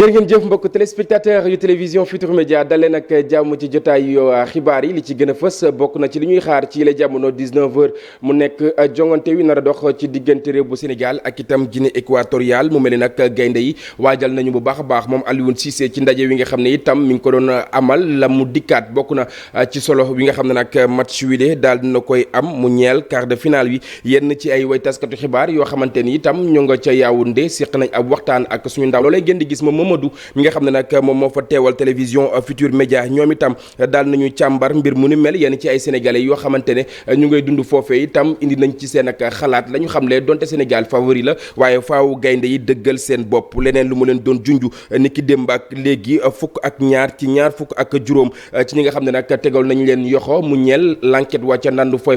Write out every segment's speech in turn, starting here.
jërë ngeen jëf mbokk téléspectateur yu télévision Futurs Médias daleen ak jàmm ci jotaayu xibaar yi li ci gën a fës bokk na ci li ñuy xaar ci la jamono 19h mu nekk jongante wi nar a dox ci diggante réew bu Sénégal ak itam Guinée équatoriale mu mel ni nag gaynde yi waajal nañu bu baax a baax moom Aliou Cissé ci ndaje wi nga xam ne itam mi ngi ko doon amal la mu dikkaat bokk na ci solo wi nga xam ne nag match wi de daal dina koy am mu ñeel quart de finale wi yenn ci ay way taskatu xibaar yoo xamante ni itam ñu nga ca Yaoundé séq nañ ab waxtaan ak suñu ndaw loolee ngeen di gis moom Mamadou mi nga xam ne nag moom moo fa teewal télévision Futurs Médias ñoom itam daal nañu càmbar mbir mu ni mel yenn ci ay sénégalais yoo xamante ne ñu ngay dund foofee itam indi nañ ci seen ak xalaat la ñu xam le donte Sénégal favori la waaye faaw gaynde yi dëggal seen bopp leneen lu mu leen doon junj ni ki démb ak léegi fukk ak ñaar ci ñaar fukk ak juróom ci ñi nga xam ne nag tegal nañ leen yoxo mu ñeel l'enquête wàcca nandu foy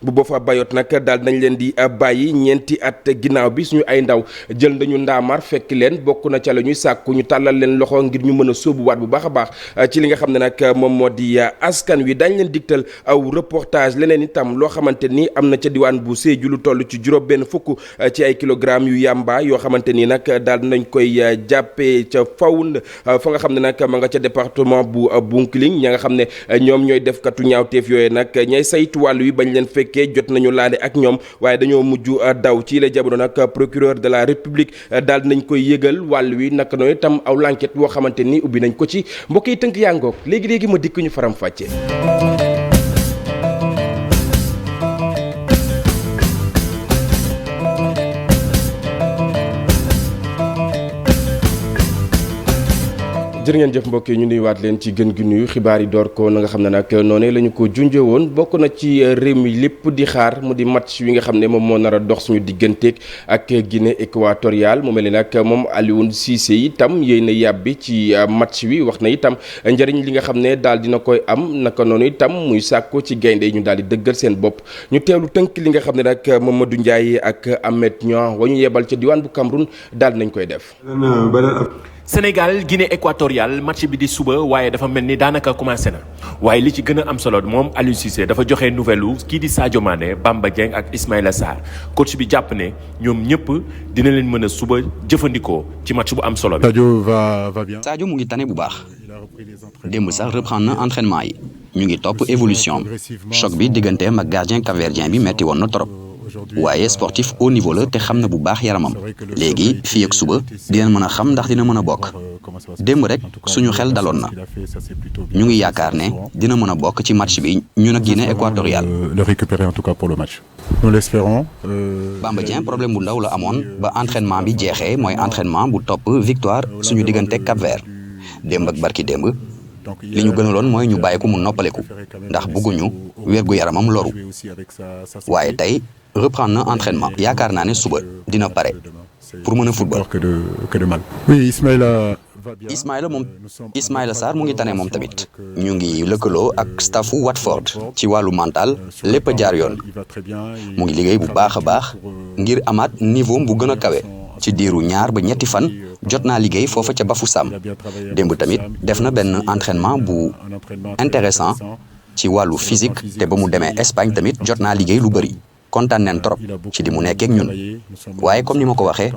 bu boofa bayot nag daal nañ leen di bàyyi ñeenti at ginnaaw bi suñu ay ndaw jël nañu ndaamaar fekk leen bokk na ca la ñuy sàkku ñu tàllal leen loxo ngir ñu mën a sóobuwaat bu baax a baax ci li nga xam ne nag moom moo di askan wi dañ leen digtal aw reportage leneen itam loo xamante ni am na ca diwaan bu Sédhiou lu toll ci juróom benn fukk ci ay kilogramme yu yamba yoo xamante ni nag daal nañ koy jàppee ca Fawund fa nga xam ne nag ma nga ca département bu Bounkiling ña nga xam ne ñoom ñooy defkatu ñaawteef yooyu nag ñay saytu wàll wi bañ leen fekkee jot nañu laale ak ñoom waaye dañoo mujj daw ci la jamono nag procureur de la république daal nañ koy yëgal wàll wi naka noonu itam aw l'enquête boo xamante ni ubbi nañ ko ci mbokk yi tënk yaa ngoog léegi ma dikk ñu faram fàccee. jërë ngeen jëf mbokk yi ñu nuyuwaat leen ci gën gi nuyu xibaar yi door ko na nga xam ne nag noonu la ñu ko junjee woon bokk na ci réew mi lépp di xaar mu di match wi nga xam ne moom moo nar a dox suñu digganteeg ak Guinée équatoriale mu mel ni nag moom Aliou Cissé itam yéey na yàbbi ci match wi wax na itam njëriñ li nga xam ne daal dina koy am naka noonu itam muy sàkko ci gaynde yi ñu daal di dëggal seen bopp ñu teewlu tënk li nga xam ne nag Mamadou Ndiaye ak Ahmed Niang wa ñu yebal ca diwaan bu Cameroun daal nañ koy def. Sénégal Guinée équatoriale match bi di suba waaye dafa mel ni daanaka commencé na waaye li ci gën a am solo moom Aliou Cissé dafa joxe nouvelle lu kii di Sadio Mané Bamba Dieng ak Ismaïla Sarr coach bi jàpp ne ñoom ñëpp dina leen mën a suba jëfandikoo ci match bu am solo bi. Sadio va bien. Sadio mu ngi tane bu baax démb sax reprendre na entraînement yi ñu ngi topp évolution am choc bi digganteem ak gardien capverdien bi metti woon na trop. waaye sportif haut niveau la te xam na bu baax yaramam léegi fii ak suba dinañ mën a xam ndax dina mën a bokk démb rek suñu xel daloon na ñu ngi yaakaar ne dina mën a bokk ci match bi ñun ak Guinée équatoriale. Le récupérer en tout cas pour le match. Nous l'espérons. Bamba Dieng problème bu ndaw la amoon ba entraînement bi jeexee mooy entraînement bu topp victoire suñu diggante Cap-Vert démb ak barki démb. li ñu gënaloon mooy ñu bàyyi ko mu noppaleku ndax bëgguñu wérgu yaramam loru waaye tey reprendre na entraînement yaakaar naa ne suba dina pare pour mën a football. que de mal. Oui, Ismaïla Sarr mu ngi tane moom tamit ñu ngi lëkkaloo ak staffu Watford ci wàllu mental lépp a jaar yoon mu ngi liggéey bu baax a baax ngir amaat niveau bu gën a kawe. ci diiru ñaar ba ñetti fan jot naa liggéey foofa ca Bafoussam démb tamit def na benn entraînement bu intéressant ci wàllu physique te ba mu demee Espagne tamit jot naa liggéey lu bëri kontaan neen trop ci li mu nekkee ak ñun waaye comme ni ma ko waxee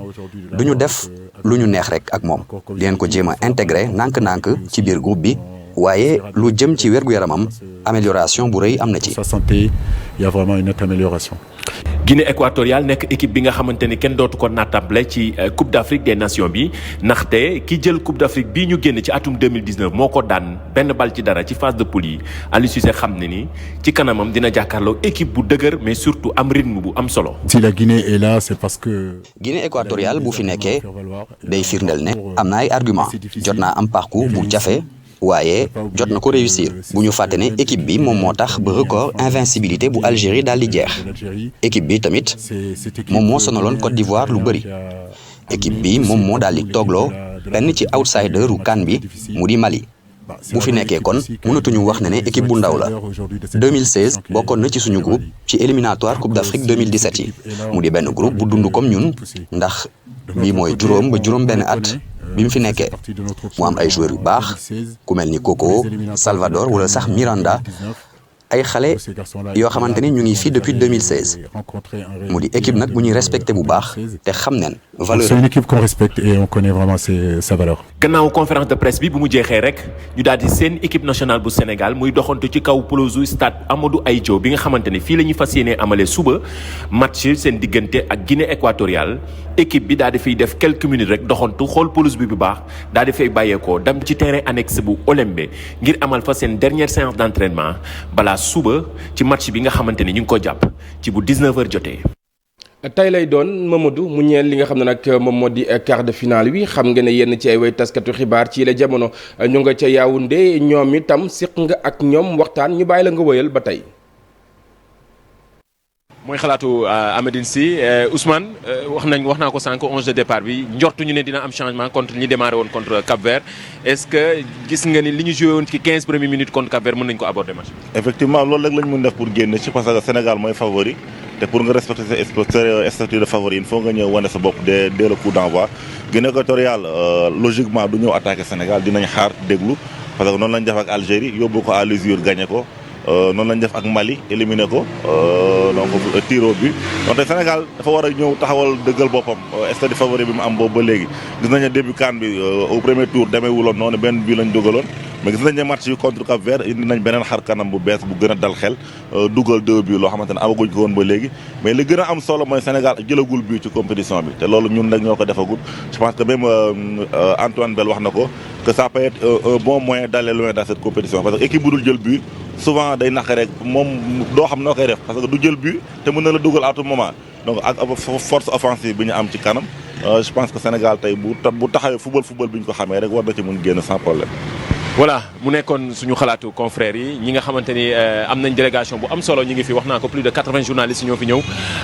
du ñu def lu ñu neex rek ak moom dinañ ko jéem a intégré nànk-nànk ci biir groupe bi waaye lu jëm ci wér-gu-yaramam amélioration bu rëy am na ci. Sa santé, il y a vraiment une nette amélioration. Guinée équatoriale nekk équipe bi nga xamante ni kenn dootu ko nattable ci Coupe d'Afrique des Nations bi ndaxte ki jël Coupe d'Afrique bii ñu génn ci atum 2019 moo ko daan benn bal ci dara ci phase de poule yi Aliou Cissé xam ne ni ci kanamam dina jàkkaarloo équipe bu dëgër mais surtout am rythme bu am solo. Si la Guinée est là, c'est parce que. Guinée équatoriale bu fi nekkee day firndeel ne am na ay argument jot naa am parcours bu jafe. waaye jot na ko réussir bu ñu fàtte ne équipe bi moom moo tax ba record invincibilité bu Algérie daal di jeex équipe bi tamit moom moo sonaloon Côte d'Ivoire lu bëri équipe bi moom moo daal di toogloo benn ci outsider u CAN bi mu di Mali bu fi nekkee kon mënatuñu wax ne équipe bu ndaw la 2016 bokkoon na ci suñu groupe ci éliminatoire Coupe d'Afrique 2017 yi mu di benn groupe bu dund comme ñun ndax bii mooy juróom ba juróom benn at bi mu fi nekkee mu am ay joueurs yu baax ku mel ni Coco Salvador wala sax Miranda ay xale yoo xamante ni ñu ngi fii depuis 2016 mu di équipe nag bu ñuy respecté bu baax te xam neen valeur. C'est une équipe qu'on respecte et on connaît vraiment sa valeur. gannaaw conférence de presse bi bu mu jeexee rek ñu daal di seen équipe nationale bu Sénégal muy doxantu ci kaw pelouse stade Amadou Ahidjo bi nga xamante ne fii la ñuy fas yéenee amalee suba match seen diggante ak Guinée équatoriale équipe bi daal di fiy def quelques minutes rek doxantu xool pelouse bi bu baax daal di fay bàyyeekoo dem ci terrain annexe bu Olembe ngir amal fa seen dernière séance d'entraînement balaa suba ci match bi nga xamante ni ñu ngi ko jàpp ci bu 19h jotee. tey lay doon Mamadou mu ñeel li nga xam ne nag moom moo di quart de finale wi xam nga ne yenn ci ay way taskatu xibaar ci la jamono ñu nga ca Yaoundé ñoom itam siq nga ak ñoom waxtaan ñu bàyyi la nga wëyal ba tey. mooy xalaatu Amadine Sy Ousmane wax naa ko sànq 11 de départ bi njortuñu ne dina am changement contre ñi démarré woon contre Cap-Vert est-ce que gis nga ni li ñu joué woon ci 15 premières minutes contre Cap-Vert mën nañu ko aborder match. effectivement loolu rek lañ mën def pour génn ci parce que Sénégal mooy favori te pour nga respecter sa statut de favori il faut nga ñëw wane sa bopp dès le coup d'envoi Guinée équatoriale logiquement du ñëw attaquer Sénégal dinañ xaar déglu parce que noonu lañ def ak Algérie yóbbu ko à l'usure gagné ko. noonu lañ def ak Mali éliminé ko donc tiro bi donc tey Sénégal dafa war a ñëw taxawal dëggal boppam statut favori bi mu am boobu ba léegi gis nañ ne début CAN bi au premier tour demeewuloon noonu benn bii lañ dugaloon mais gis nañ ne match yi contre Cap Vert indi nañ beneen xar kanam bu bees bu gën a dal xel dugal 2 buts loo xamante ne amaguñ ko woon ba léegi mais li gën a am solo mooy Sénégal jëlagul but ci compétition bi te loolu ñun nag ñoo ko defagul je pense que même Antoine Bell wax na ko que ça peut être un bon moyen d'aller loin dans cette compétition parce que équipe bu dul jël but souvent day naqe rek moom doo xam noo koy def parce que du jël but te mën na la dugal à tout moment donc ak force offensive bi ñu am ci kanam je pense que Sénégal tey bu taxawee football bi ñu ko xamee rek war na ci mun génn sans problème. voilà mu nekkoon suñu xalaatu confrères yi ñi nga xamante ni am nañ délégation bu am solo ñi ngi fi wax naa ko plus de 80 journalistes ñoo fi ñëw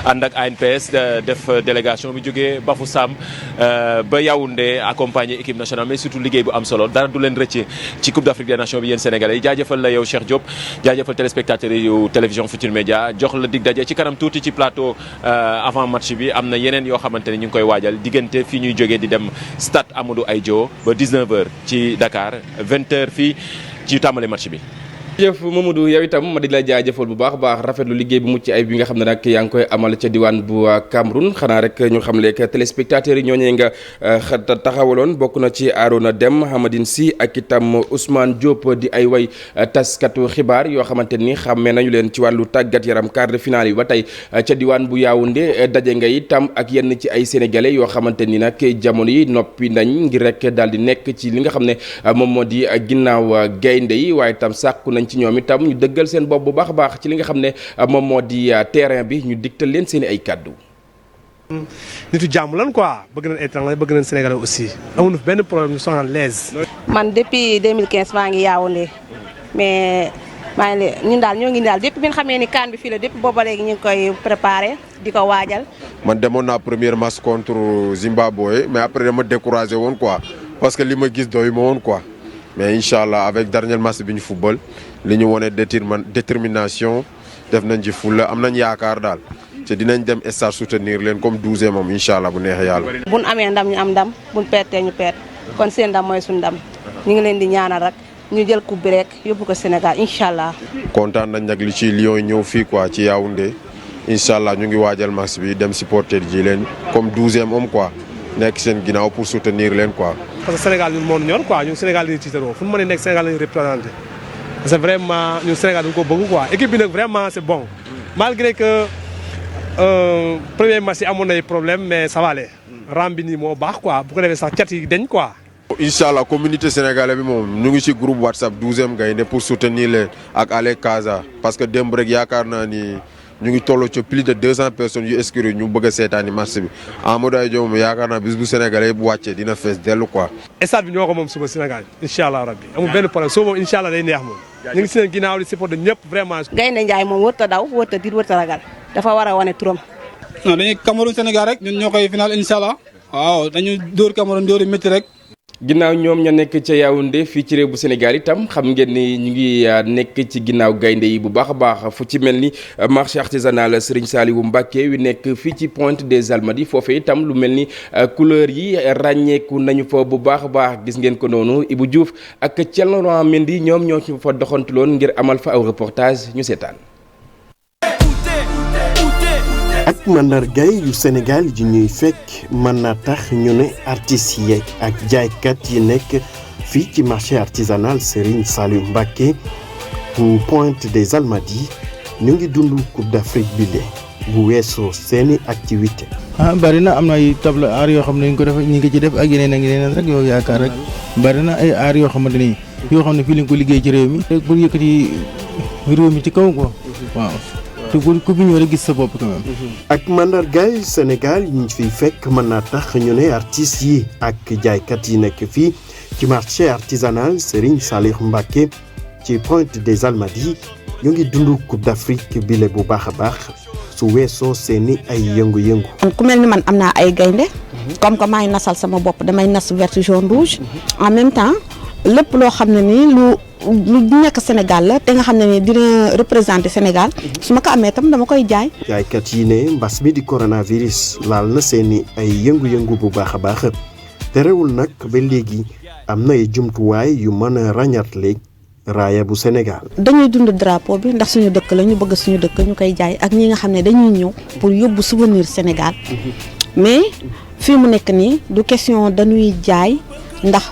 ànd ak ANPS def délégation bi jógee Bafoussam ba Yaoundé accompagner équipe nationale mais surtout liggéey bu am solo dara du leen rëcc ci Coupe d'Afrique des Nations bi yéen Sénégalais yi jaajëfal la yow Cheikh Diop jaajëfal téléspectateurs yu télévision Futurs Médias jox la dig daje ci kanam tuuti ci plateau avant match bi am na yeneen yoo xamante ni ñu ngi koy waajal diggante fii ñuy jógee di dem stade Amadou Ahidjo ba 19h ci Dakar 20h fii ci tàmbali match bi. jëf Mamadou yow itam ma di la jaajëfal bu baax a baax rafetlu liggéey bu mucc ay bi nga xam ne nag yaa ngi koy amal ca diwaan bu Cameroun xanaa rek ñu xam leeg téléspectateurs yi ñooñee nga taxawaloon bokk na ci Arona Deme Hamadine Sy ak itam Ousmane Diop di ay way taskatu xibaar yoo xamante ni xàmmee nañu leen ci wàllu tàggat yaram quart de finale yi ba tey ca diwaan bu Yaoundé daje nga itam ak yenn ci ay sénégalais yoo xamante ni nag jamono yi noppi nañ ngir rek daal di nekk ci li nga xam ne moom moo di ginnaaw gaynde yi waaye itam sàkku nañ ci ñoom itam ñu dëggal seen bopp bu baax a baax ci li nga xam ne moom moo di terrain bi ñu digtal leen seen i ay kàddu. nitu jàmm lan quoi bëgg nañ étranger bëgg nañ sénégalais aussi amuñu benn problème ñu sont à l'aise. man depuis 2015 maa ngi Yaoundé mais maa ngi ñun daal ñoo ngi daal depuis bi nga xamee ni CAN bi fii la depuis booba léegi ñu ngi koy préparé di ko waajal. man demoon naa première match contre Zimbabwe mais après dama découragé woon quoi parce que li ma gis doy ma woon quoi. mais incha allah avec dernier match bi ñu football li ñu wone détermination def nañ ci fulla am nañ yaakaar daal te dinañ dem stade soutenir leen comme 12e moom incha allah bu neexee yàlla. buñ amee ndam ñu am ndam buñ pertee ñu perte kon seen ndam mooy suñu ndam ñu ngi leen di ñaanal rek ñu jël coupe bi rek yóbbu ko Sénégal incha allah. kontaan nañ nag li ci Lions ñëw fii quoi ci Yaoundé incha allah ñu ngi waajal match bi dem supporter ji leen comme 12e homme quoi nekk seen ginnaaw pour soutenir leen quoi. parce que Sénégal ñun moo ñor quoi ñun Sénégal dañuy tiitaroo fu mu mën a nekk Sénégal lañuy représenté parce que vraiment ñun Sénégal dañu ko bëgg quoi équipe bi nag vraiment c'est bon malgré que premier match yi amoon nay problème mais ça va aller ram bi nii moo baax quoi bu ko defee sax cat yi dañ quoi. incha allah communauté sénégalaise bi moom ñu ngi ci groupe WhatsApp 12e gaynde pour soutenir leen ak Ale Casa parce que démb rek yaakaar naa ni. ñu ngi toll ci plus de 200 personnes yu inscrits ñu bëgg a seetaani match bi Amadou Ahidjo moom yaakaar naa bis bu Sénégalais bu wàccee dina fees dellu quoi. stade bi ñoo ko moom suba Sénégal incha allah rabbi amul benn problème soo moom incha allah day neex moom. ñu ngi seen ginnaaw di supporter ñëpp vraiment. Gaynde Njaay moom wërta daw wërta diir wërta ragal dafa war a wane turam. non dañuy Cameroun Sénégal rek ñun ñoo koy final incha allah waaw dañu dóor Cameroun dóori métti rek. ginnaaw ñoom ña nekk ca Yaoundé fii ci réew bu Sénégal itam xam ngeen ni ñu ngi nekk ci ginnaaw gaynde yi bu baax a baax fu ci mel ni marché artisanal Serigne Saliou Mbacké wi nekk fii ci Pointe des Almadies foofee itam lu mel ni couleur yi ràññeeku nañu fa bu baax a baax gis ngeen ko noonu Ibou Diouf ak Thierno Mendy ñoom ñoo ci fa doxantuloon ngir amal fa aw reportage ñu seetaan. ak mandargay yu Sénégal yi ñuy fekk mën na tax ñu ne artistes yeeg ak jaaykat yi nekk fii ci marché artisanal Serigne Saliou Mbacké bu Pointe des Almadies ñu ngi dund Coupe d'Afrique bi bu weesoo seeni activité bari na am na ay table art yoo xam ne ñu ko def ñu ngi ci def ak yeneen ak yeneen rek yow yaakaar rek bari na ay art yoo xamante ni yoo xam ne fii lañ ko liggéey ci réew mi rek pour yëkkati réew mi ci kaw ko waaw te ku fi ñëw rek gis sa bopp quand même. ak mandargaay Sénégal yi ñu fiy fekk mën naa tax ñu ne artistes yi ak jaaykat yi nekk fii ci marché artisanal Serigne Saliou Mbacké ci Pointe des Almadies ñu ngi dund Coupe d'Afrique bile bu baax a baax su weesoo seeni ay yëngu-yëngu. ku mel ni man am naa ay gaynde comme que maa ngi nasal sama bopp damay nas vert jaune rouge en même temps lépp loo xam ne nii lu nekk Sénégal la te nga xam ne ni dina représenter Sénégal su ma ko amee tam dama koy jaay. jaaykat yi ne mbas mi di coronavirus laal na seeni ay yëngu-yëngu bu baax a baax terewul nag ba léegi am na ay jumtuwaay yu mën a ràññatle raaya bu Sénégal. dañuy dund drapeau bi ndax suñu dëkk la ñu bëgg suñu dëkk ñu koy jaay ak ñi nga xam ne dañuy ñëw pour yóbbu souvenir Sénégal mais fii mu nekk nii du question dañuy jaay ndax.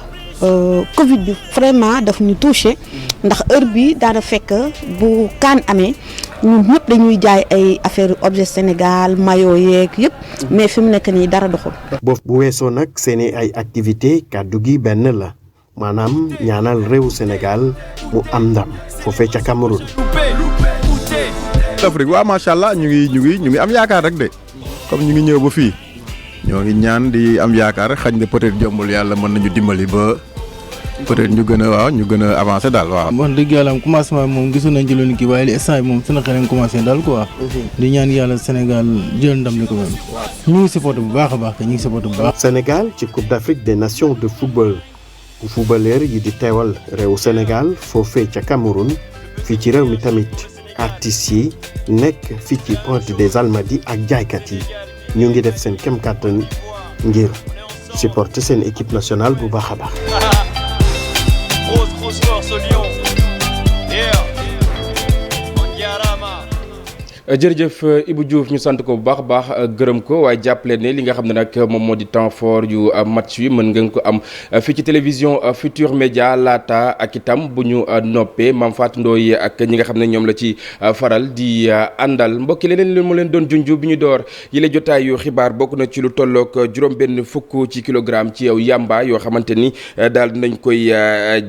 Covid bi vraiment daf ñu touché ndax heure bi daana fekk bu kaan amee ñun ñëpp dañuy jaay ay affaire objet Sénégal maillot yeeg yëpp mais fi mu nekk nii dara doxul. bu weesoo nag seeni ay activité kàddu gi benn la maanaam ñaanal réewu Sénégal mu am ndam foofee ca Cameroun. Afrique waaw macha allah ñu ngi am yaakaar rek de comme ñu ngi ñëw ba fii. ñoo ngi ñaan di am yaakaar xañ na peut-être jombul yàlla mën nañu dimbali ba peut-être ñu gën a avancer daal waaw. wax dëgg yàlla am commencement moom gisoon nañ ci loolu kii waaye li instant bi moom suñu xel commencé daal quoi. di ñaan yàlla Sénégal jël ndam li ko même. ñu ngi supporté bu baax a baax ñu ngi supporté bu baax. Sénégal ci Coupe d'Afrique des Nations de football bu footballeur yi di teewal réewu Sénégal foofee ca Cameroun fii ci réew mi tamit artistes yi nekk fii ci Pointe des Almadies ak jaaykat yi. ñu ngi def seen kem kàttan ngir supporter seen équipe nationale bu baax a baax. jërëjëf Ibou Diouf ñu sant ko bu baax a baax gërëm ko waaye jàppale ne li nga xam ne nag moom moo di temps fort yu match yi mën ngeen ko am fii ci télévision Futur Média laata ak itam bu ñu noppee Mame Fatou Ndoye ak ñi nga xam ne ñoom la ci faral di àndal mbokki leneen li mu leen doon junju bi ñu door yile jotaayu xibaar bokk na ci lu tolloog juróom-benn fukk ci kilogramme ci yow yamba yoo xamante ni daal dinañ koy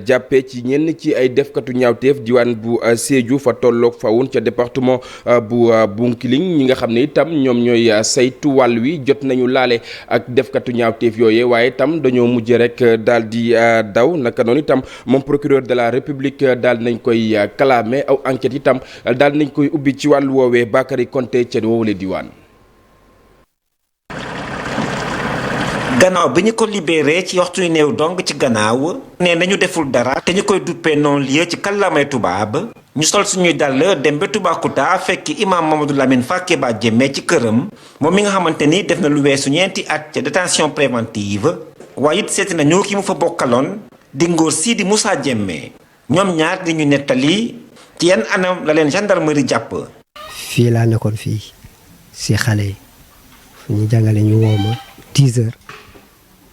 jàppee ci ñenn ci ay defkatu ñaawteef diwaan bu Sédhiou fa tolloog Fawoun ca département bu Bounkiling ñi nga xam ne itam ñoom ñooy saytu wàll wi jot nañu laale ak defkatu ñaawteef yooyee waaye itam dañoo mujj rek daal di daw naka noonu itam moom procureur de la république daal nañ koy clamé aw enquête itam daal nañ koy ubbi ci wàllu woowee Bakary Konté ca woowule diwaan. gannaaw bi ñu ko libéré ci waxtu yu néew dong ci gannaaw ne nañu deful dara te ñu koy duppee non-lieu ci kàllaamay tubaab ñu sol suñuy dàll dem ba Toubacouta fekki imam Mamadou Lamine Faké Ba Diémé ci këram moom mi nga xamante ni def na lu weesu ñeenti at ca détention préventive waaye it seeti nañu ki mu fa bokkaloon di ngóor sii di Moussa Diémé ñoom ñaar di ñu nettali ci yan anam la leen gendarmerie jàpp. fii laa nekkoon fii si xale yi fu ñu jàngale ñu woo ma 10 heures.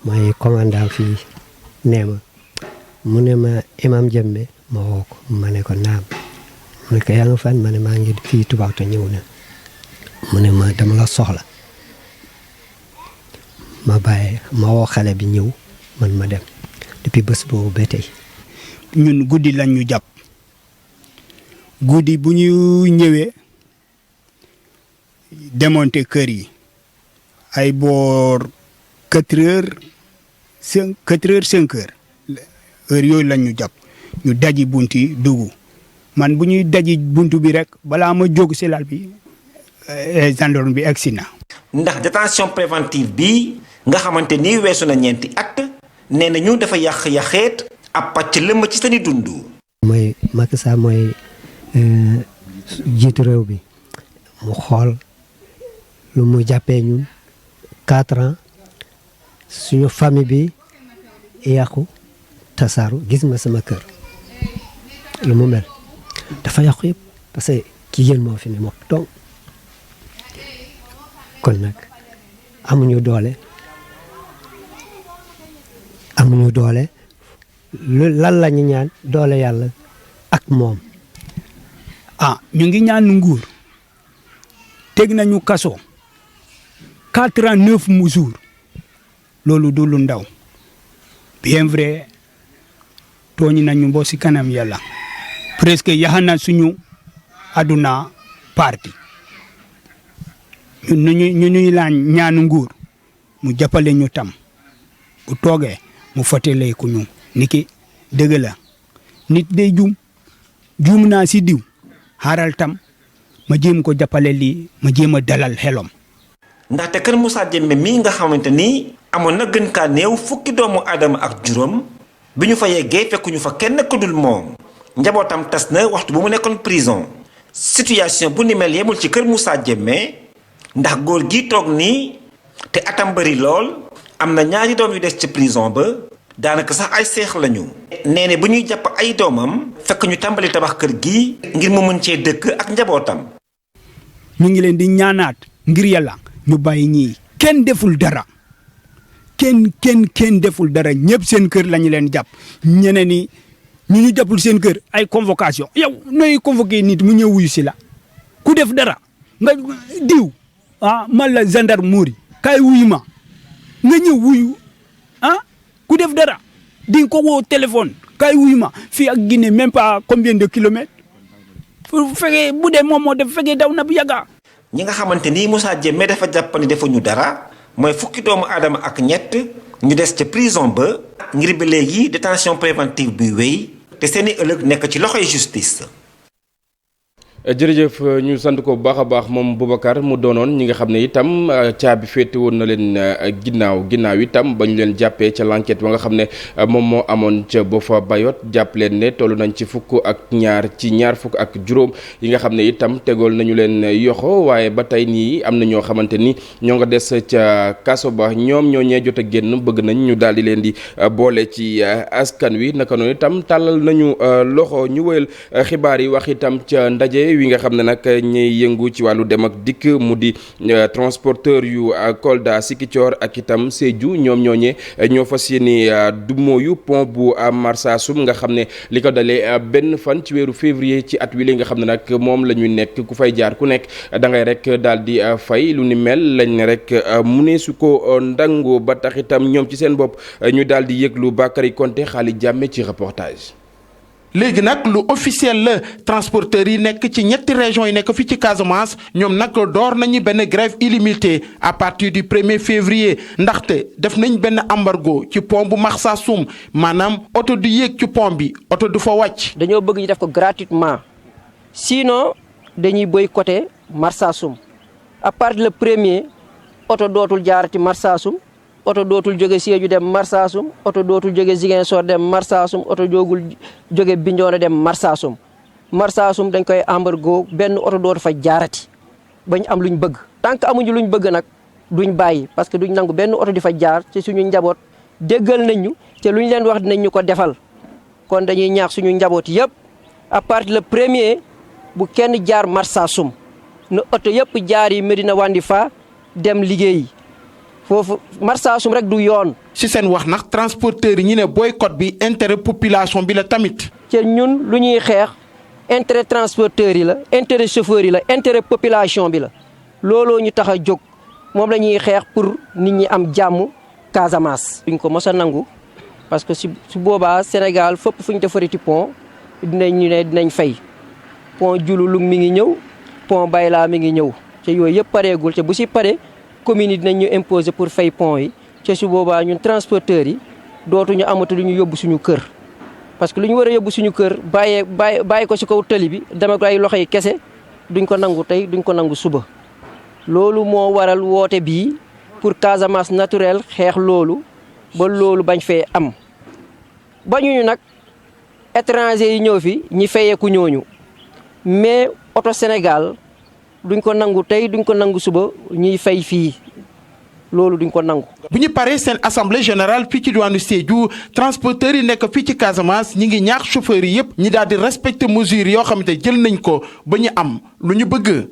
mooy commandant fii nee ma mu ne ma imam Diémé ma woo ko ma ne ko naam mu ne ko yaa nga fan ma ne maa ngi fii Toubacouta ñëw na mu ne ma dama la soxla ma bàyyi ma woo xale bi ñëw man ma dem depuis bés boobu ba tey. ñun guddi lañ ñu jàpp guddi bu ñu ñëwee démonter kër yi ay boor 4 heures 5 heures heure yooyu lañ ñu jàpp ñu daji bunt yi dugg man bu ñuy daji buntu bi rek balaa ma jóg si lal bi gendarme bi egsi na. ndax détention préventive bi nga xamante ni weesu na ñeenti at nee nañu dafa yàq-yaxeet ab pàcc lëmm ci seeni dund. mooy Macky Sall mooy jiitu réew bi mu xool lu mu jàppee ñun 4 ans suñu famille bi yàqu tasaaru gis ma sama kër lu mu mel dafa yàqu yëpp parce que ki yéen moo fi ne moom donc kon nag amuñu doole lan la ñu ñaan doole yàlla ak moom. ñu ngi ñaan nguur teg nañu kaso 4 ans 9 jours loolu du lu ndaw bien vrai tooñ nañu boo si kanam yàlla presque yaxana suñu aduna parti ñu ñuy laan ñaanu nguur mu jàppale ñu tam bu toogee mu fàttali ko ñu niki dëgg la nit day juum naa si diw xaaral tam ma jéem ko jàppale lii ma jéem a dalal xelom. ndaxte kër Moussa Diémé mii nga xamante ni amoon na gën kaa néew fukki doomu aadama ak juróom bi ñu fa yeggee fekkuñu fa kenn ku dul moom njabootam tas na waxtu bu mu nekkoon prison. situation bu ni mel yemul ci kër Moussa Diémé ndax góor gi toog nii te atam bëri lool am na ñaari doom yu des ci prison ba daanaka sax ay seex lañu. nee ne bu ñuy jàpp ay doomam fekk ñu tàmbali tabax kër gi ngir mu mën cee dëkk ak njabootam. ñu ngi leen di ñaanaat ngir yàlla ñu bàyyi ñii kenn deful dara kenn deful dara ñëpp seen kër lañu leen jàpp ñeneen ñi ñu jàppul seen kër ay convocation yow nooy convoqué nit mu ñëw wuyu si la ku def dara nga diw man la gendarmerie kay wuyu ma nga ñëw wuyu ku def dara di nga ko woo téléphone kay wuyu ma fii ak Guinée même pas combien de kilomètres bu fekkee bu dee moom moo def fekkee daw na bu yàgga. ñi nga xamante ni Moussa Diémé dafa jàpp ni defuñu dara mooy fukki doomu aadama ak ñett ñu des ca prison ba ngir ba léegi détention préventive bi wéy te seeni ëllëg nekk ci loxoy justice. jërëjëf ñu sant ko bu baax a baax moom Boubacar mu doonoon ñi nga xam ne itam caabi féete woon na leen ginnaaw itam ba ñu leen jàppee ca l'enquête ba nga xam ne moom moo amoon ca Boffa Bayotte jàpp leen ne toll nañ ci fukk ak ñaar fukk ak juróom yi nga xam ne itam tegool nañu leen yoxo waaye ba tey nii am na ñoo xamante ni ñoo nga des ca kaso ba ñoom ñoo ñee jot a génn bëgg nañ ñu daal di leen di boole ci askan wi naka noonu itam tàllal nañu loxo ñu wëyal xibaar yi wax itam ca ndaje wi nga xam ne nag ñiy yëngu ci wàllu dem ak dikk mu di transporteur yu Kolda Sikicoor ak itam Sédhiou ñoom ñooñee ñoo fas yéene dumooyu pont bu Marsassoum nga xam ne li ko dalee benn fan ci weeru février ci at wi li nga xam ne nag moom la ñuy nekk ku fay jaar ku nekk da ngay rek daal di fay lu ni mel lañ ne rek mu ne su ko ndango ba tax itam ñoom ci seen bopp ñu daal di yëglu Bakary Konté xaali jàmme ci reportage. léegi nag lu officiel la transporteurs yi nekk ci ñetti régions yi nekk fii ci Casamance ñoom nag door nañu benn grève illimitée à partir du 1er février ndaxte def nañ benn embargo ci pont bu Marsassoum maanaam oto du yéeg ci pont bi oto du fa wàcc. dañoo bëgg ñu def ko gratuitement sinon dañuy boycotter Marsassoum à partir le 1er oto dootul jaarati Marsassoum oto dootul jóge Sédhiou dem Marsassoum oto dootul jóge Ziguinchor dem Marsassoum oto doogul jóge Bignona dem Marsassoum dañ koy embargo benn oto dootu fa jaarati bañ am luñ bëgg tant que amuñu luñ bëgg nag duñ bàyyi parce que duñ nangu benn oto di fa jaar ci suñu njaboot déggal nañ ñu te luñ leen wax dinañ ñu ko defal kon dañuy ñaax suñu njaboot yëpp à partir le 1er bu kenn jaar Marsassoum na oto yëpp jaar yi Médina Wandifa dem liggéeyi foofu Marsassoum rek du yoon. ci seen wax nag transporteurs yi ñu ne boycott bi intérêt population bi la tamit. te ñun lu ñuy xeex intérêt transporteurs yi la intérêt chauffeurs yi la intérêt population bi la looloo ñu tax a jóg moom la ñuy xeex pour nit ñi am jàmm Casamance. duñ ko mos a nangu parce que su boobaa Sénégal fépp fu ñu defariti pont dinañ fay pont Diouloulou mi ngi ñëw pont Bayla mi ngi ñëw te yooyu yëpp pareegul te bu si pare. communes yi dinañ ñu imposer pour fay pont yi ci su boobaa ñun transporteurs yi dootuñu amatu lu ñu yóbbu suñu kër parce que lu ñu war a yóbbu suñu kër bàyyi ko ci kaw tali bi dama ko ay loxo yi kese duñ ko nangu tey duñ ko nangu suba. loolu moo waral woote bii pour Casamance naturel xeex loolu ba loolu bañ fee am bañuñu nag étranger yi ñëw fi ñi fayeeku ñooñu mais oto Sénégal duñ ko nangu tey duñ ko nangu suba ñuy fay fii loolu duñ ko nangu. bu ñu paree seen assemblée générale fii ci diwaanu Sédhiou transporteurs yi nekk fii ci Casamance ñi ngi ñaax chauffeurs yi yëpp ñi daal di respecter mesures yoo xamante jël nañ ko ba ñu am lu ñu bëgg.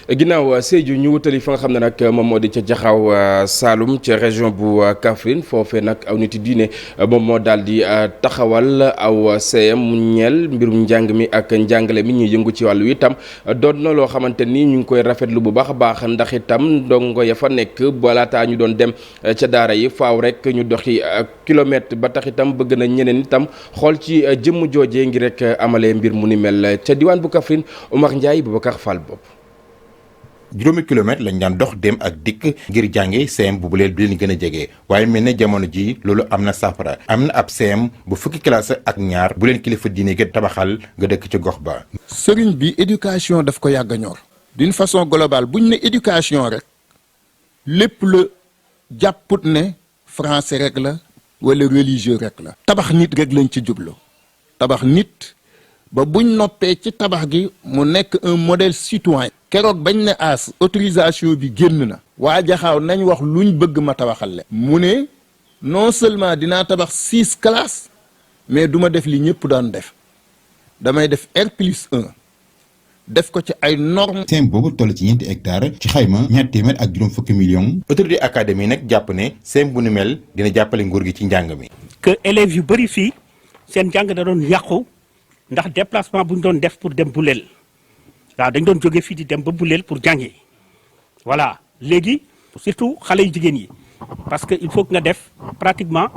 ginnaaw Sédhiou ñu wutali fa nga xam ne nag moom moo di ca Jaxaaw Saloum ca région bu Kaffrine foofee nag aw nit diine moom moo daal di taxawal aw CM mu ñeel mbirum njàng mi ak njàngale mi ñuy yëngu ci wàllu itam doon na loo xamante ni ñu ngi koy rafetlu bu baax a baax ndax itam ndongo ya fa nekk balaataa ñu doon dem ca daara yi faaw rek ñu doxi kilomètre ba tax itam bëgg na ñeneen itam xool ci jëmm joojee ngir rek amalee mbir mu ni mel ca diwaan bu Kaffrine Omar Ndiaye Boubacar Fall bopp. juróomi kilomètre lañ daan dox dem ak dikk ngir jànge CM bu buleel bi leen gën a jege waaye mel ne jamono ji loolu am na saafara am na ab CM bu fukki classe ak ñaar bu leen kilifa diine gi tabaxal nga dëkk ci gox ba. sëriñ bi éducation daf ko yàgg a ñor d'une façon globale buñ ne éducation rek lépp la jàpput ne français rek la wala religieux rek la. tabax nit rek lañ ci jublu tabax nit ba buñ noppee ci tabax gi mu nekk un modèle citoyen. keroog bañ ne as autorisation bi génn na waa Jaxaaw nañ wax luñ bëgg ma tabaxal le mu ne non seulement dinaa tabax 6 classes mais duma def li ñëpp doon def damay def R+1 def ko ci ay normes. CM boobu toll ci ñeenti hectares ci xayma ñaar téeméer ak juróom fukki millions. autorité académie nag jàpp ne CM bu nu mel dina jàppale nguur gi ci njàng mi. que élèves yu bëri fii seen njàng da doon yàqu ndax déplacement bu ñu doon def pour dem Boulel. waaw dañ doon jóge fii di dem ba Boulel pour jàngi voilà léegi surtout xale yu jigéen yi parce que il faut que nga def pratiquement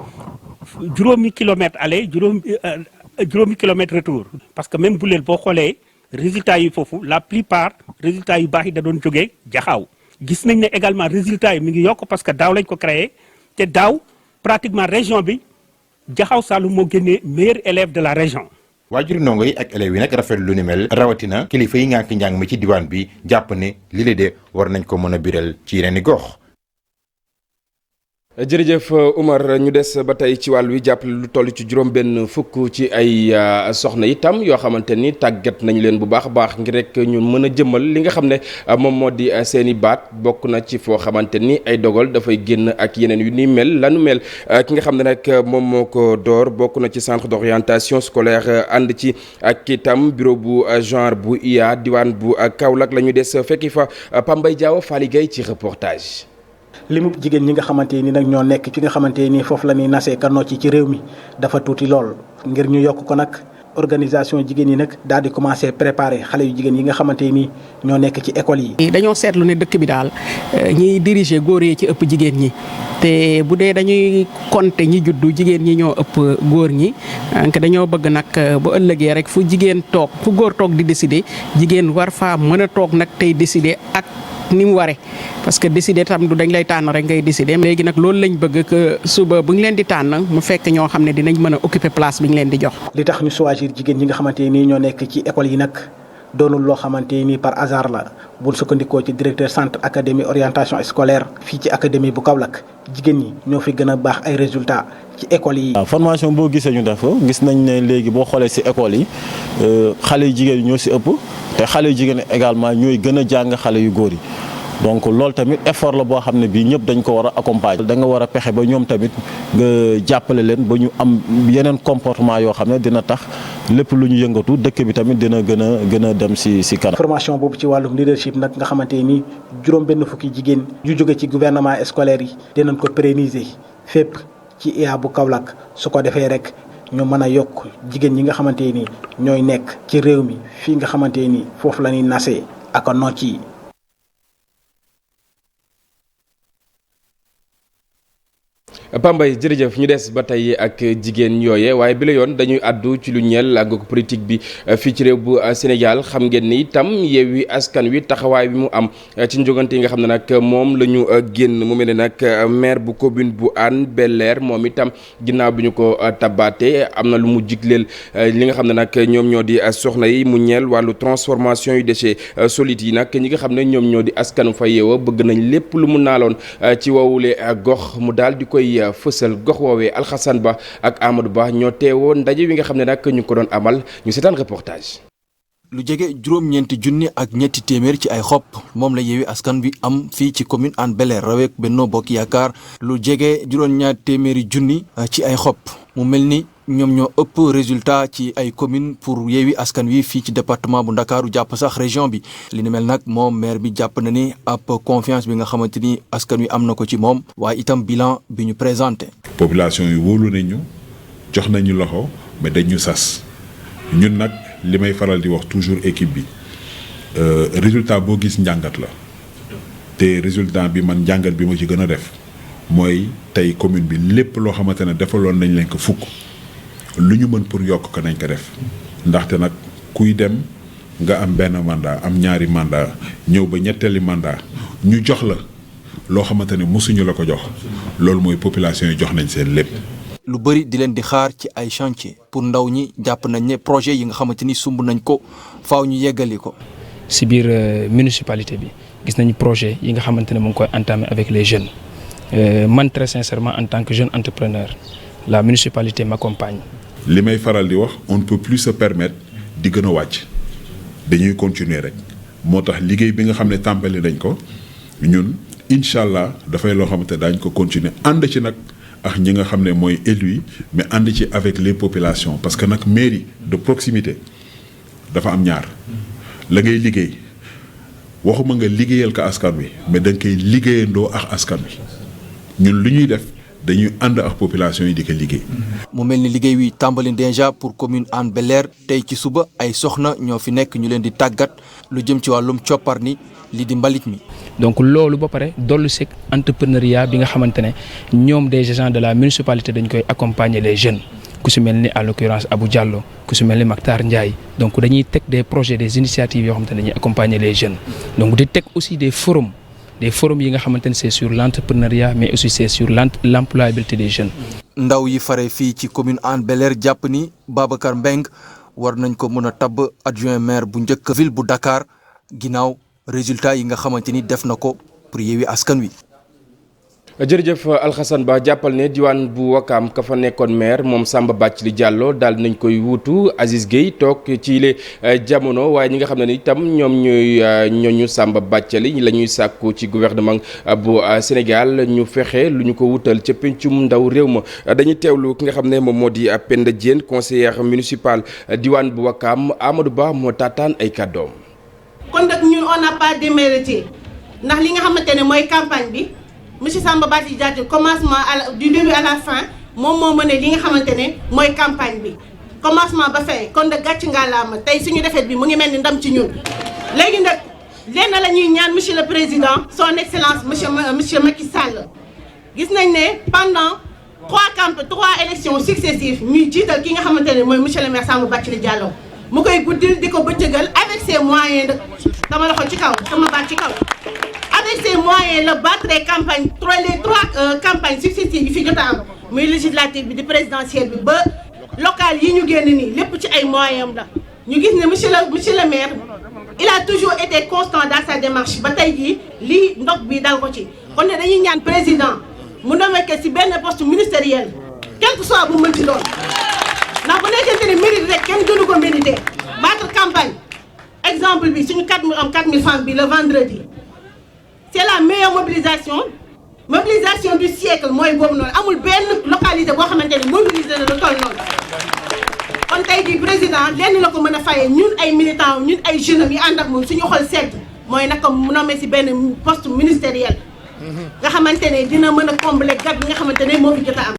juróomi kilomètre aller juróomi kilomètre retour. parce que même Boulel boo xoolee résultats yi foofu la plupart résultats yu baax yi da doon jógee Jaxaaw gis nañ ne également résultats yi mi ngi yokk parce que daaw lañ ko créé te daaw pratiquement région bi Jaxaaw Saloum moo génnee meilleur élève de la région. waajuri ndongo yi ak élèves yi nag rafet lu ni mel rawatina kilifa yi ngànk njàng mi ci diwaan bi jàpp ne li la de war nañ ko mën a biral ci yeneen i gox. jërëjëf Umar ñu des ba tey ci wàll wi jàppale lu toll ci juróom-benn fukk ci ay soxna itam yoo xamante ni tàggat nañ leen bu baax a baax ngir rek ñu mën a jëmmal li nga xam ne moom moo di seen i baat bokk na ci foo xamante ni ay dogal dafay génn ak yeneen yu ni mel lanu mel ki nga xam ne nag moom moo ko door bokk na ci centre d'orientation scolaire ànd ci ak itam bureau bu genre bu IA diwaan bu Kaolack la ñu des fekki fa Pambay Diaw Fally Gueye ci reportage. limu jigéen ñi nga xamante ni nag ñoo nekk fi nga xamante ni foofu la ñuy nasee kanoo ci réew mi dafa tuuti lool ngir ñu yokk ko nag organisation jigéen yi nag daal di commencé préparer xale yu jigéen yi nga xamante ni ñoo nekk ci école yi. dañoo seetlu ne dëkk bi daal ñiy diriger góor yi ci ëpp jigéen ñi te bu dee dañuy compter ñi juddu jigéen ñi ñoo ëpp góor ñi donc dañoo bëgg nag bu ëllëgee rek fu jigéen toog fu góor toog di décider jigéen war faa mën a toog nag tey décider ak. ni mu waree parce que décider tam du dañ lay tànn rek ngay décider léegi nag loolu lañ bëgg que suba bu ñu leen di tànn mu fekk ñoo xam ne dinañ mën a occuper place bi ñu leen di jox. li tax ñu choisir jigéen ñi nga xamante nii ñoo nekk ci école yi nag doonul loo xamante nii par hasard la bul sukkandikoo ci directeur centre académie orientation scolaire fii ci académie bu Kaolack jigéen ñi ñoo fi gën a baax ay résultats ci école yi. waaw formation boo gisee ñu def gis nañ ne léegi boo xoolee si école yi xale yu jigéen ñoo si ëpp te xale yu jigéen également ñooy gën a jàng xale yu góor yi. donc loolu tamit effort la boo xam ne bii ñëpp dañ ko war a accompagner. da nga war a pexe ba ñoom tamit nga jàppale leen ba ñu am yeneen comportement yoo xam ne dina tax lépp lu ñu yëngatu dëkk bi tamit dina gën a dem si kanam. formation boobu ci wàllum leadership nag nga xamante ni juróom-benn fukki jigéen yu jóge ci gouvernement scolaire yi dinañ ko pérenniser fépp ci IA bu Kaolack su ko defee rek ñu mën a yokk jigéen ñi nga xamante ni ñooy nekk ci réew mi fii nga xamante ni foofu la ñuy nasee ak nocc yi. Pambay jërëjëf ñu des ba tey ak jigéen yooye waaye bi la yoon dañuy àddu ci lu ñeel ak politique bi fii ci réew bu Sénégal xam ngeen ni itam Yewwi Askan Wi taxawaay bi mu am ci njogante yi nga xam ne nag moom la ñu génn mu mel ne nag maire bu commune bu Hann Bel-Air moom itam ginnaaw bi ñu ko tabaate am na lu mu jigleel li nga xam ne nag ñoom ñoo di soxna yi mu ñeel wàllu transformation yu déchets solides yi nag ñi nga xam ne ñoom ñoo di askanu fa yeewoo bëgg nañ lépp lu mu naaloon ci wowule gox mu daal di koy fësal gox woowee Alxasan Ba ak Amadou Ba ñoo teewoon ndaje wi nga xam ne nag ñu ko doon amal ñu seetaan reportage. lu jege juróom-ñeenti junni ak ñetti téeméer ci ay xob moom la Yewwi Askan Wi am fii ci commune Hann Bel-Air raweek Benno Bokk Yaakaar lu jege juróom-ñaar téeméeri junni ci ay xob mu mel ni ñoom ñoo ëpp résultat ci ay commune pour Yewwi Askan Wi fii ci département bu Ndakaaru jàpp sax région bi li ni mel nag moom maire bi jàpp na ni ab confiance bi nga xamante ni askan wi am na ko ci moom waaye itam bilan bi ñu présenté. population yi wóolu nañu jox nañu loxo mais dañu sas ñun nag li may faral di wax toujours équipe bi résultat boo gis njàngat la te résultat bi man njàngat bi ma ci gën a def mooy tey commune bi lépp loo xamante ne defaloon nañ leen ko fukk lu ñu mën pour yokk ko nañ ko def ndaxte nag kuy dem nga am benn mandat am ñaari mandat ñëw ba ñetteeli mandat ñu jox la loo xamante ne mosuñu la ko jox loolu mooy population yi jox nañ seen lépp. lu bëri di leen di xaar ci ay chantier pour ndaw ñi jàpp nañ ne projet yi nga xamante ni sumb nañ ko faaw ñu yeggali ko. si biir municipalité bi gis nañu projet yi nga xamante ne mu ngi koy entamé avec les jeunes man très sincèrement en tant que jeune entrepreneur la municipalité m'accompagne. li may faral di wax on ne peut plus se permettre di gën a wàcc dañuy continuer rek moo tax liggéey bi nga xam ne tàmbali nañ ko ñun incha allah dafay loo xamante daañ ko continuer ànd ci nag. ak ñi nga xam ne mooy élus yi mais ànd ci avec les populations parce que nag mairie de proximité dafa am ñaar la ngay liggéey waxuma nga liggéeyal ko askan wi mais da nga koy liggéeyandoo ak askan wi ñun lu ñuy def dañuy ànd ak population yi di ko liggéey. mu mel ni liggéey wi tàmbali déjà pour commune Hann Bel-Air tey ci suba ay soxna ñoo fi nekk ñu leen di tàggat lu jëm ci wàllum coppar ni li di mbalit mi. donc loolu ba pare dollu si entrepreneuriat bi nga xamante ne ñoom des agents de la municipalité dañ koy accompagner les jeunes ku si mel ni en l'occurrence Abou Diallo ku si mel ni Mactar Ndiaye donc dañuy teg des projets des initiatives yoo xamante ne dañuy accompagner les jeunes donc di teg aussi des forums yi nga xamante ne c'est sur l'entrepreneuriat mais aussi c'est sur l'employabilité des jeunes. ndaw yi fare fii ci commune Hann Bel-Air jàpp ni Babacar Mbengue war nañ ko mën a tabb adjoint maire bu njëkk ville bu Dakar ginnaaw résultat yi nga xamante ni def na ko pour Yewwi Askan Wi. jërëjëf Alxasan Ba jàppal ne diwaan bu Wakaam ka fa nekkoon maire moom Samba Bathily Diallo daal nañ koy wuutu Aziz Gueye toog ci le jamono waaye ñi nga xam ne ni itam ñoom ñooy ñooñu Samba Bathily la ñuy sàkku ci gouvernement bu Sénégal ñu fexe lu ñu ko wutal ca pencum ndaw réew ma dañuy teewlu ki nga xam ne moom moo di Penda Diène conseillère municipale diwaan bu Wakaam Amadou Ba moo taataan ay kàddoom. kon nag ñun on n'a pas démérité ndax li nga xamante ne mooy campagne bi. monsieur Samba Bathily Diallo commencement du début à la fin moom moo mëne li nga xamante ne mooy campagne bi commencement ba fin kon de gàcc ngalaama tey suñu defet bi mu ngi mel ni ndam ci ñun. léegi nag lenn la ñuy ñaan monsieur le président son excellence monsieur Macky Sall gis nañ ne pendant trois élections successives ñuy jiital ki nga xamante ne mooy monsieur le maire Samba Bathily Diallo mu koy guddil di ko bëccëgal avec ses moyens de sama loxo ci kaw sama baat ci kaw. avec ces moyens la battre les trois campagnes successives yi fi jot a am muy législative bi di présidentielle bi ba locale yi ñu génn nii lépp ci ay moyens am la ñu gis ne monsieur le maire il a toujours été constant dans sa démarche ba tey jii lii ndox bi dal ko ci kon ne dañuy ñaan président mu nommé que ci benn poste ministériel quel que soit bu mën ci doon ndax bu nekkente ne mérite rek kenn gënu ko mérité battre campagne exemple bi suñu 4000 femmes bi le vendredi c'est la meilleure mobilisation du siècle mooy boobu noonu amul benn localité boo xamante ne mobilisé na lu toll noonu kon tey jii président lenn la ko mën a fayee ñun ay militants ñun ay jeunes yi ànd ak moom suñu xol sedd mooy naka mu nommé ci benn poste ministériel nga xamante ne dina mën a combler gap bi nga xamante ne moo fi jot a am.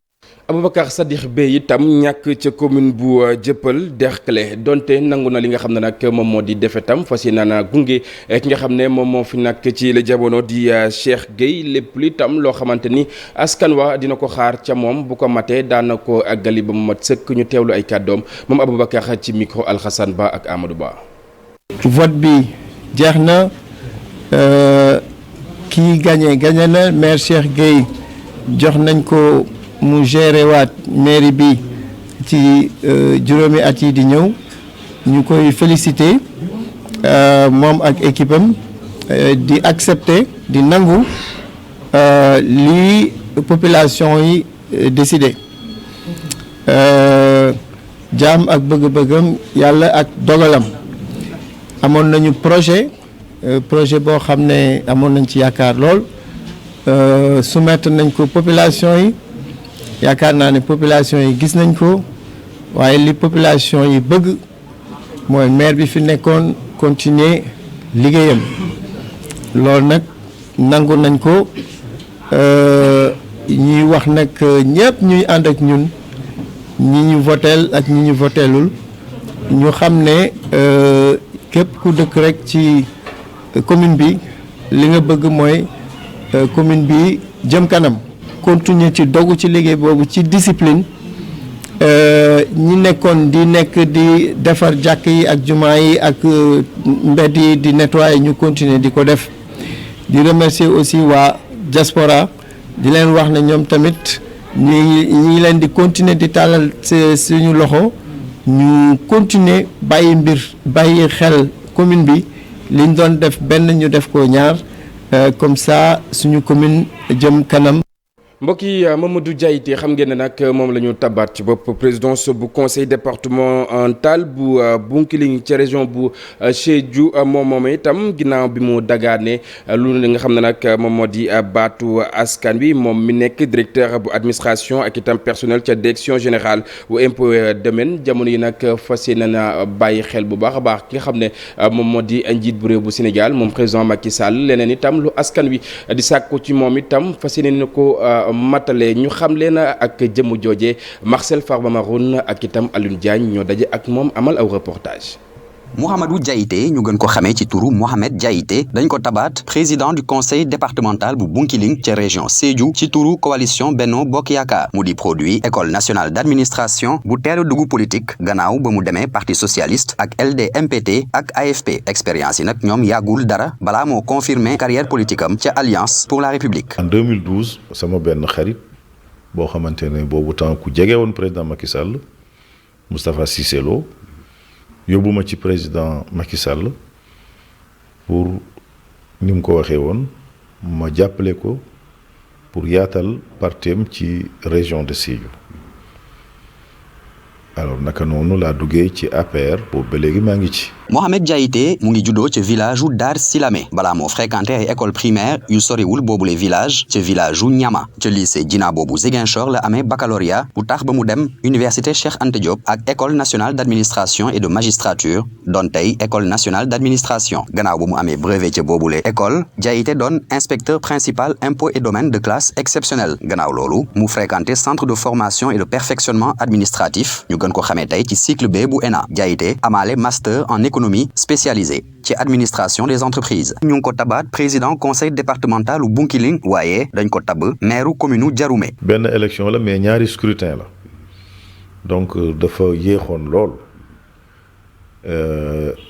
Aboubacar Sadikh Bèye itam ñàkk ca commune bu Dieuppeul Derklé donte nangu na li nga xam ne nag moom moo di defetam fas yéene naa gunge ki nga xam ne moom moo fi nag ci la jamono di Cheikh Gueye lépp li tam loo xamante ni askan wa dina ko xaar ca moom bu ko matee daana ko àggali ba mu mat sëkk ñu teewlu ay kàddoom moom Aboubacar ci micro Alxasan Ba ak Amadou Ba. vote bi jeex na kii gagné na maire Cheikh Gueye jox nañ ko. mu géré waat mairie bi ci juróomi at yi di ñëw ñu koy féliciter moom ak équipe am di accepter di nangu lii population yi décidé jaam ak bëgg-bëggam yàlla ak dogalam amoon nañu projet boo xam ne amoon nañ ci yaakaar lool soumettre nañ ko population yi yaakaar naa ne population yi gis nañ ko waaye li population yi bëgg mooy maire bi fi nekkoon continuer liggéeyam loolu nag nangu nañ ko ñuy wax nag ñëpp ñuy ànd ak ñun ñi ñu voteel ak ñi ñu voteelul ñu xam ne képp ku dëkk rek ci commune bi li nga bëgg mooy commune bi jëm kanam continuer ci dogu ci liggéey boobu ci discipline ñi nekkoon di defar jàkk yi ak jumaa yi ak mbedd yi di nettoyer ñu continuer di ko def di remercier aussi waa diaspora di leen wax ne ñoom tamit ñi leen di continuer di tàllal suñu loxo ñu continuer bàyyi xel commune bi liñ doon def benn ñu def ko ñaar comme ça suñu commune jëm kanam. mbokk yi Mamadou Diaité xam ngeen ne nag moom la ñu tabaat ci bopp présidence bu conseil départemental bu Bounkiling ca région bu Sédhiou moom itam ginnaaw bi mu dagaane lu nga xam ne nag moom moo di baatu askan wi moom mi nekk directeur bu administration ak itam personnel ca direction générale bu impôt domaine jamono yi nag fas yéene na bàyyi xel bu baax a baax ki nga xam ne moom moo di njiit bu réew bu Sénégal moom président Macky Sall leneen itam lu askan wi di sàkku ci moom itam fas yéene na ko matale ñu xam leen ak jëmu jooje Marcel Farba Maroun ak itam Alioune Diagne ñoo daje ak moom amal aw reportage. Mouhamadou Diaité ñu gën ko xamee ci turu Mohamed Diaité dañ ko tabaat président du conseil départemental bu Bounkiling ca région Sédhiou ci turu coalition Benno Bokk Yaakaar mu di produit école nationale d'administration bu teel a dugg politique gannaaw ba mu demee parti socialiste ak LD-MPT ak AFP expérience yi nag ñoom yàggul dara balaa moo confirmer carrière politique am ca Alliance pour la République. En 2012 sama benn xarit boo xamante ne boobu temps ku jege woon président Macky Sall Moustapha Cissé Lo yóbbuma ci président Macky Sall pour ni mu ko waxee woon ma jàppale ko pour yaatal partem ci région de Sédhiou alors naka noonu laa duggee ci APR boobu ba léegi maa ngi ci. Mohamed Diaité mu ngi juddoo ca village u Dar Silame balaa moo fréquenté ay école primaire yu soriwul boobule village ca village u Niama ca lycée Djina boobu Ziguinchor la amee baccalauréat bu tax ba mu dem université Cheikh Anta Diop ak école nationale d'administration et de magistrature doon tey école nationale d'administration gannaaw ba mu amee brevet ca boobule école Diaité doon inspecteur principal impôt et domaine de classe exceptionnelle gannaaw loolu mu fréquenté centre de formation et de perfectionnement administratif ñu gën ko xamee tey ci cycle B bu ENA Diaité amaale master en économie spécialisée ci administration des entreprises ñu ngi ko tabaat président conseil départemental u Bounkiling waaye dañ ko tabb maire commune u Diaroumé. benn élection la mais ñaari scrutin la donc dafa yéexoon lool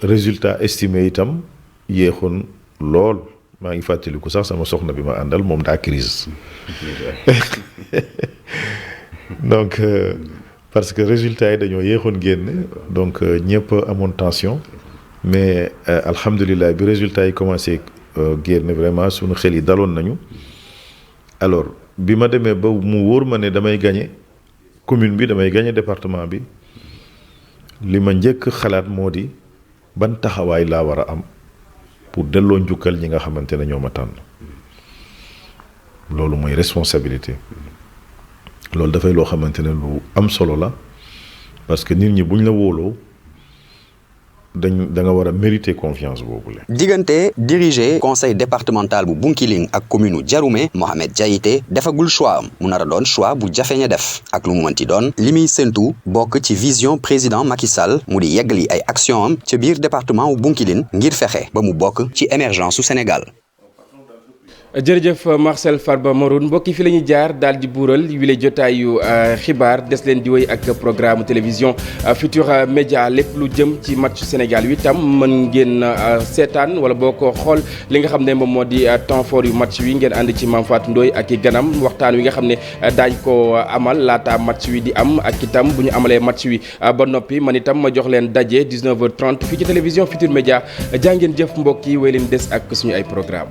résultat estimé itam yéexoon lool maa ngi fàttaliku sax sama soxna bi ma àndal moom daa crise donc parce que résultat yi dañoo yéexoon génn donc ñëpp amoon tension mais alhamdulilah bi résultat yi commencé génn vraiment suñu xel yi daloon nañu alors bi ma demee ba mu wóor ma ne damay gagné commune bi damay gagné département bi li ma njëkk xalaat moo di ban taxawaay laa war a am pour delloo njukkal ñi nga xamante ne ñoo ma tànn loolu mooy responsabilité loolu dafay loo xamante ne lu am solo la parce que nit ñi buñ la wóoloo da nga war a mériter confiance boobu la. diggante diriger conseil départemental bu Bounkiling ak commune u Diaroumé Mohamed Diaité defagul choix am mu nar a doon choix bu jafeñ a def ak lu mu mënti doon li muy séntu bokk ci vision président Macky Sall mu di yeggali ay action am ca biir département wu Bounkiling ngir fexe ba mu bokk ci émergence su Sénégal. jërëjëf Marcel Farba Maroun mbokki fi la ñuy jaar daal di buural wile jotaayu xibaar des leen di wéy ak programme télévision Futurs Médias lépp lu jëm ci match Sénégal wi tam mën ngeen seetaan wala boo ko xool li nga xam ne moom moo di temps fort yu match wi ngeen ànd ci Mame Fatou Ndoye ak i ganam waxtaan wi nga xam ne daañ ko amal laata match wi di am ak itam bu ñu amalee match wi ba noppi man itam ma jox leen daje 19h30 fii ci télévision Futurs Médias jaa ngeen jëf mbokk yi wéy leen des ak suñu ay programme